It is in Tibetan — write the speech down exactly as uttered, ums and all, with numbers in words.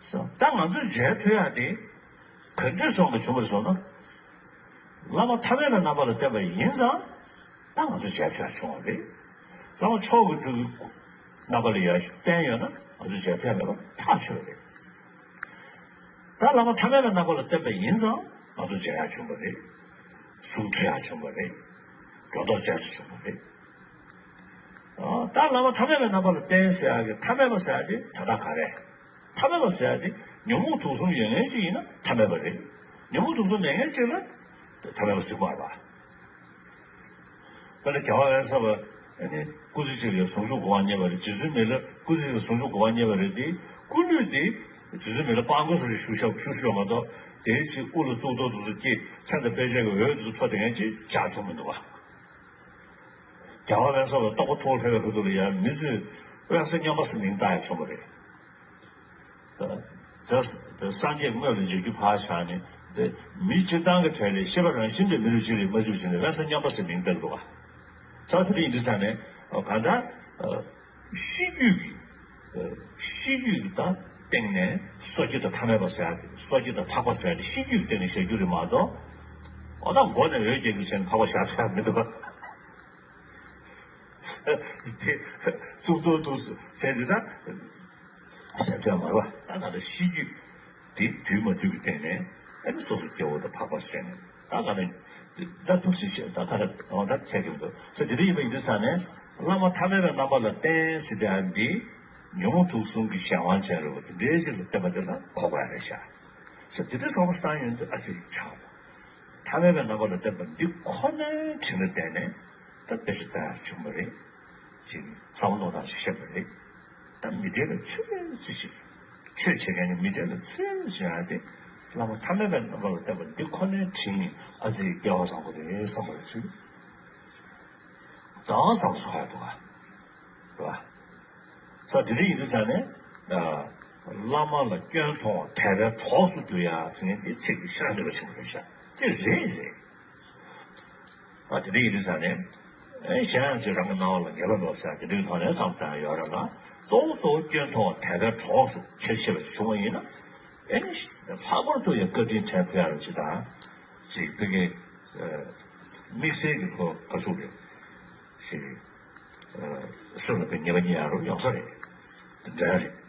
ད་ང་ཚོས་མཇལ་ཐུབ་ཡག་དེ་ག་འདྲ་སོང་གི་བྱུང་བ་རེད་ཟེར་ན། བླ་མ་ཐ་མལ་པའི་རྣམ་པ་ལ་བསྟེན་པ་ཡིན་ཙང་ད་ང་ཚོས་མཇལ་ཐུབ་ཡག་བྱུང་བ་རེད། བླ་མ་མཆོག་གི་སྤྲུལ་སྐུ་རྣམ་པ་ལ་ཡར་བསྟེན་ཡོད་ན་ང་ཚོས་མཇལ་ཐུབ་ཡག་མེད་པ་ཐག་ཆོད་རེད། ད་བླ་མ་ཐ་མལ་པའི་རྣམ་པ་ལ་བསྟེན་པ་ཡིན་ཙང་ང་ཚོ་མཇལ་ཡག་བྱུང་བ་རེད། གསུང་ཐོས་ཡག་བྱུང་བ་རེད། སྒྲོ་འདོགས་བཅད་ས་བྱུང་བ་རེད། ཨ། ད་བླ་མ་ཐ་མལ་པའི་རྣམ་པ་ལ་བསྟེན་ཟེར་ཡག་གི་ཐ་མལ་པ་ཟེར་ཡག་དེ་ད་ལྟ་ག་རེ། ཐ་མལ་པ་ཟེར་ཡག་དེ་ཉོན་མོངས་དུག་གསུམ་ཡོད་མཁན་ཅིག་ཡིན་ན་ཐ་མལ་པ་རེད། ཉོན་མོངས་དུག་གསུམ་མེད་མཁན་ཅིག་ལ་ཐ་མལ་པ་ཟེར་གྱི་མ་རེད་པ། དཔེར་ན་རྒྱལ་བ་དབེན་ས་པ་ཨ་ནི་སྐུ་ཚེ་གཅིག་ལ་ཟུང་འཇུག་གོ་འཕང་བརྙེས་པ་རེད། རྗེ་བཙུན་མི་ལ་སྐུ་ཚེ་གཅིག་ལ་ཟུང་འཇུག་གོ་འཕང་བརྙེས་པ་རེད་དེ། སྐུ་ལུས་དེ་རྗེ་བཙུན་མི་ལ་སྤྲང་པོ་བཟོ་ཞིག་བཞུགས་ཤག་བཞུགས་བཞུགས་མ་གཏོགས་དེའི་ཕྱི་དབུ་ལ་གཙུག་ཏོར་དེ་ཚོ་སྐྱེས། མཚན་དང་དཔེ་བྱད་ཀྱི་འོད་དེ་ཚོ་འཕྲོ་དེ་ངན་ཅིག་ཅག་བྱུང་མི་འདུག་པ། རྒྱལ་བ་དབེན་ས་པ་རྟོགས་པ་ཐུགས་ལྷོད་པའི་ཁ་ཐུག་ལ་ཡང་མི་ཚོས་དབེན་ས་མཉམ་པ་ཟེར་མིང་བཏགས་ཡག་བྱུང་བ་རེད། ད་སངས་རྒྱས་དངོས་ལ་མཇལ་རྒྱུ་ཕར་བཞག་ནས། དེ་མི་སྤྱིར་བཏང་གི་གྲས་ལས་ཤེས་པ་རང་བཞིན་གྱིས་མི་རུ་ཅི་རིགས་མ་གཟིགས་ཟེར་ནས་དབེན་ས་མཉམ་པ་ཟེར་མིང་བཏགས་འདུག་པ། ཚ་དེ་འདྲ་ཡིན་དུས་ཙང་ནས་གང་ལྟར་ཤེས་རྒྱུད་ཀྱི་ཤེས་རྒྱུད་ཀྱི་ད་སྟེང་ནས་སོ་སྐྱེ་དང་ཐ་མལ་པ་ཟེར་ཡག་དེ། སོ་སྐྱེ་དང་འཕགས་པ་ཟེར་ཡག་དེ་ཤེས་རྒྱུད་ཀྱི་སྟེང་ནས་བཤད་རྒྱུ་རེད་མ་གཏོགས། འོ་ད་མགོ་ནས་འོད་རྒྱག་གི་ཟེར་ནས་འཕགས་པ་བཞག་ཐུབ་ཡག་མི་འདུག་པ། དེ་གཙུག་ཏོར་དུ་ཟེར་དེ་ད་བཤད་ཐུབ་ཡག་མ་རེད་པ། ད་གང་ལྟར་ཤེས་རྒྱུད་དེ་དུས་མ་དུས་ཀྱི་སྟེང་ནས་ཨ་ནི་སོ་སོ་སྐྱེ་བོ་དང་འཕགས་པ་ཟེར་ནས་ད་ག་ནས་ད་འདུག་སེ་བཤད། ད་ག་ནས་འོ་ད་ཁྱད་ཀྱི་མི་འདུག་ཟེར། དེ་འདྲ་ཡིན་པ་ཡིན་དུས་ཙང་ནས་བླ་མ་ཐ་མལ་པའི་རྣམ་པ་ལ་བསྟེན་ཟེར་དེ་ཨ་འདི་འདི་ཉོན་མོངས་དུག་གསུམ་གྱི་གཞན་དབང་ཅན་རེད་པ། དེ་འདྲའི་ཅིག་ལ་བསྟེན་པ་དེ་ལ་གོ་དགོས་ཡག་རེད་ཤག་ཟེར། དེ་འདྲའི་བསམ་བློ་བཏང་ཡོང་དུས་ཨ་ཙི་ཆགས་པ། ཐ་མལ་པའི་རྣམ་པ་ལ་བསྟེན་པ་འདི་ཁོ་ནའི་དྲིན་ལ་བརྟེན་ནས་ད་དཔེ་ཆ་ལྟ་ཡག་བྱུང་བ་རེད། ཅིག་བསམ་བློ་གཏོང་སྟངས་ཤིག་ཤེས་པ་རེད། ད་མི་འདྲ་བའི་ཚུལ་ཙི་ཞིག་ཆོས་བྱེད་མཁན་ནི་མི་འདྲ་བའི་ཚུལ་ཙི་ཞིག་ཡོང་ཡག་དེ། བླ་མ་ཐ་མལ་པའི་རྣམ་པ་ལ་བསྟེན་པ་འདི་ཁོ་ནའི་དྲིན་ནི་ཨ་ཙི་སྐལ་བ་བཟང་པོ་རེད་བསམ་པ་རེད། ཚུལ་དང་བསམ་སུ་ཁ་ཡ་འདུག་ག་རེད་པ། ས་དེ་འདྲ་ཡིན་དུས་ཙང་ནས་བླ་མ་ལ་སྐྱོན་མཐོང་བ་དད་པའི་གྲོགས་སུ་འགྱུར་ཡག་ཟེར་མཁན་དེ་ཚིག་དེ་ཤིན་ཏུ་ནུས་པ་ཆེན་པོ་རེད་ཤག་དེ་རེད་རེད། ཨ་དེ་འདྲ་ཡིན་དུས་ཙང་ནས། ཨེ་གཞན་ཡང་ཅིག་རང་གི་སྣང་བ་ལ་ངེས་པ་མེད་ཟེར་དེ་འདྲའི་ཐོག་ནས་བསམ་བཏང་ཡོད་རེད་ལ། གཙོ་བོ་གཙོ་བོ་སྐྱོན་མཐོང་བ་དད་པའི་གྲོགས་སུ་ཁྱེད་ཤེས་པ་ཞིག་བྱུང་བ་ཡིན་ན། ཨེ་ནི་ལྷག་པར་དུ་ཡང་བཀའ་དྲིན་དྲན་ཐུབ་ཡག་རེད་ཅིག་དང་། ཅིག་བོད་ཀྱི་དམིགས་བསལ་གྱི་ཁོ་ག་ཚོད་རེད། ཞིག་སེམས་ལ་དཔེ་ཉེས་པ་རྙེད་ཡག་རུ་ཡོང་ས་རེད། དེ་འདྲ་རེད།